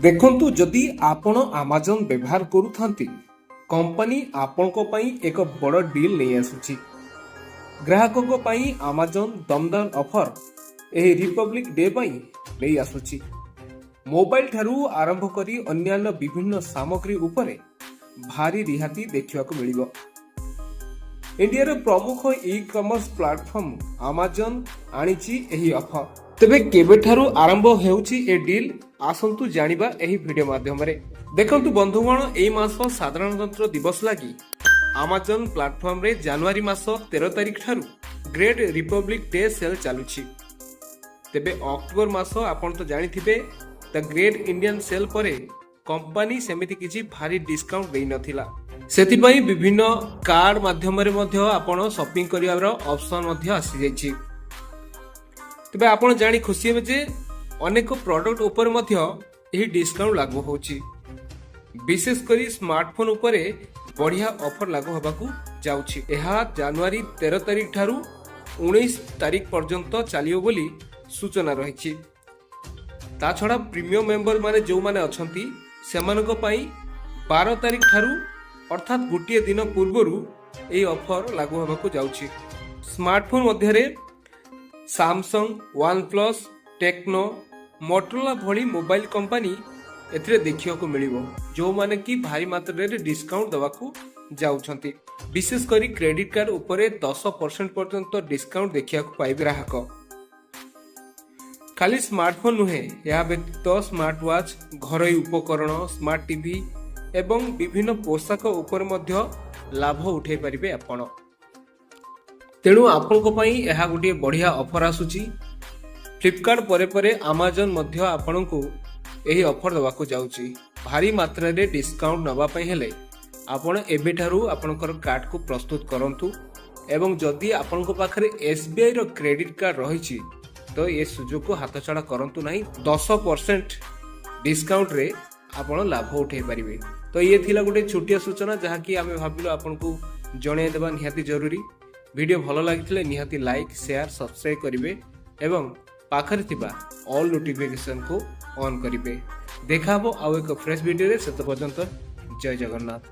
ଦେଖନ୍ତୁ, ଯଦି ଆପଣ ଆମାଜନ ବ୍ୟବହାର କରୁଥାନ୍ତି, କମ୍ପାନୀ ଆପଣଙ୍କ ପାଇଁ ଏକ ବଡ଼ ଡିଲ୍ ନେଇ ଆସୁଛି। ଗ୍ରାହକଙ୍କ ପାଇଁ ଆମାଜନ ଦମଦାର ଅଫର ଏହି ରିପବ୍ଲିକ ଡେ ପାଇଁ ନେଇ ଆସୁଛି। ମୋବାଇଲ ଠାରୁ ଆରମ୍ଭ କରି ଅନ୍ୟାନ୍ୟ ବିଭିନ୍ନ ସାମଗ୍ରୀ ଉପରେ ଭାରି ରିହାତି ଦେଖିବାକୁ ମିଳିବ। ଇଣ୍ଡିଆର ପ୍ରମୁଖ ଇ କମର୍ସ ପ୍ଲାଟଫର୍ମ ଆମାଜନ ଆଣିଛି ଏହି ଅଫର। ତେବେ କେବେଠାରୁ ଆରମ୍ଭ ହେଉଛି ଏ ଡିଲ୍, ଆସନ୍ତୁ ଜାଣିବା ଏହି ଭିଡିଓ ମାଧ୍ୟମରେ। ଦେଖନ୍ତୁ ବନ୍ଧୁଗଣ, ଏଇ ମାସ ସାଧାରଣତନ୍ତ୍ର ଦିବସ ଲାଗି ଆମାଜନ ପ୍ଲାଟଫର୍ମରେ ଜାନୁଆରୀ ମାସ 13 ତାରିଖ ଠାରୁ ଗ୍ରେଟ୍ ରିପବ୍ଲିକ ଡେ ସେଲ୍ ଚାଲୁଛି। ତେବେ ଅକ୍ଟୋବର ମାସ ଆପଣ ତ ଜାଣିଥିବେ, ଦ ଗ୍ରେଟ୍ ଇଣ୍ଡିଆନ୍ ସେଲ୍ ପରେ କମ୍ପାନୀ ସେମିତି କିଛି ଭାରି ଡିସ୍କାଉଣ୍ଟ ଦେଇନଥିଲା। ସେଥିପାଇଁ ବିଭିନ୍ନ କାର୍ଡ ମାଧ୍ୟମରେ ମଧ୍ୟ ଆପଣ ସପିଂ କରିବାର ଅପସନ୍ ମଧ୍ୟ ଆସିଯାଇଛି। ତେବେ ଆପଣ ଜାଣି ଖୁସି ହେବେ ଯେ ଅନେକ ପ୍ରଡକ୍ଟ ଉପରେ ମଧ୍ୟ ଏହି ଡିସ୍କାଉଣ୍ଟ ଲାଗୁ ହେଉଛି। ବିଶେଷ କରି ସ୍ମାର୍ଟଫୋନ୍ ଉପରେ ବଢ଼ିଆ ଅଫର ଲାଗୁ ହେବାକୁ ଯାଉଛି। ଏହା ଜାନୁଆରୀ 13 ତାରିଖ ଠାରୁ 19 ତାରିଖ ପର୍ଯ୍ୟନ୍ତ ଚାଲିବ ବୋଲି ସୂଚନା ରହିଛି। ତା ଛଡ଼ା ପ୍ରିମିୟମ ମେମ୍ବର ମାନେ ଯେଉଁମାନେ ଅଛନ୍ତି, ସେମାନଙ୍କ ପାଇଁ 12 ତାରିଖ ଠାରୁ, ଅର୍ଥାତ୍ ଗୋଟିଏ ଦିନ ପୂର୍ବରୁ ଏହି ଅଫର ଲାଗୁ ହେବାକୁ ଯାଉଛି। ସ୍ମାର୍ଟଫୋନ୍ ମଧ୍ୟରେ Samsung, OnePlus, Tecno, Motorola ଭଳି ମୋବାଇଲ କମ୍ପାନୀ ଏଥିରେ ଦେଖିବାକୁ ମିଳିବ, ଯେଉଁମାନେ କି ଭାରି ମାତ୍ରାରେ ଡିସ୍କାଉଣ୍ଟ ଦେବାକୁ ଯାଉଛନ୍ତି। ବିଶେଷ କରି କ୍ରେଡିଟ୍ କାର୍ଡ ଉପରେ 10% ପର୍ଯ୍ୟନ୍ତ ଡିସ୍କାଉଣ୍ଟ ଦେଖିବାକୁ ପାଇବେ ଗ୍ରାହକ। ଖାଲି ସ୍ମାର୍ଟଫୋନ୍ ନୁହେଁ, ଏହା ବ୍ୟତୀତ ସ୍ମାର୍ଟ ୱାଚ୍, ଘରୋଇ ଉପକରଣ, ସ୍ମାର୍ଟ ଟିଭି ଏବଂ ବିଭିନ୍ନ ପୋଷାକ ଉପରେ ମଧ୍ୟ ଲାଭ ଉଠାଇ ପାରିବେ ଆପଣ। ତେଣୁ ଆପଣଙ୍କ ପାଇଁ ଏହା ଗୋଟିଏ ବଢ଼ିଆ ଅଫର ଆସୁଛି। ଫ୍ଲିପକାର୍ଟ ପରେ ପରେ ଆମାଜନ ମଧ୍ୟ ଆପଣଙ୍କୁ ଏହି ଅଫର ଦେବାକୁ ଯାଉଛି। ଭାରି ମାତ୍ରାରେ ଡିସ୍କାଉଣ୍ଟ ନେବା ପାଇଁ ହେଲେ ଆପଣ ଏବେଠାରୁ ଆପଣଙ୍କର କାର୍ଡ଼କୁ ପ୍ରସ୍ତୁତ କରନ୍ତୁ ଏବଂ ଯଦି ଆପଣଙ୍କ ପାଖରେ ଏସ୍ବିଆଇର କ୍ରେଡିଟ୍ କାର୍ଡ଼ ରହିଛି, ତ ଏ ସୁଯୋଗକୁ ହାତଛଡ଼ା କରନ୍ତୁ ନାହିଁ। 10% ଡିସ୍କାଉଣ୍ଟରେ ଆପଣ ଲାଭ ଉଠାଇ ପାରିବେ। ତ ଇଏ ଥିଲା ଗୋଟେ ଛୋଟିଆ ସୂଚନା, ଯାହାକି ଆମେ ଭାବିଲୁ ଆପଣଙ୍କୁ ଜଣାଇ ଦେବା ନିହାତି ଜରୁରୀ। ଭିଡ଼ିଓ ଭଲ ଲାଗିଥିଲେ ନିହାତି ଲାଇକ୍, ସେୟାର, ସବସ୍କ୍ରାଇବ୍ କରିବେ ଏବଂ ପାଖରେ ଥିବା ଅଲ୍ ନୋଟିଫିକେସନକୁ ଅନ୍ କରିବେ। ଦେଖା ହେବ ଆଉ ଏକ ଫ୍ରେଶ୍ ଭିଡ଼ିଓରେ। ସେତେ ପର୍ଯ୍ୟନ୍ତ ଜୟ ଜଗନ୍ନାଥ।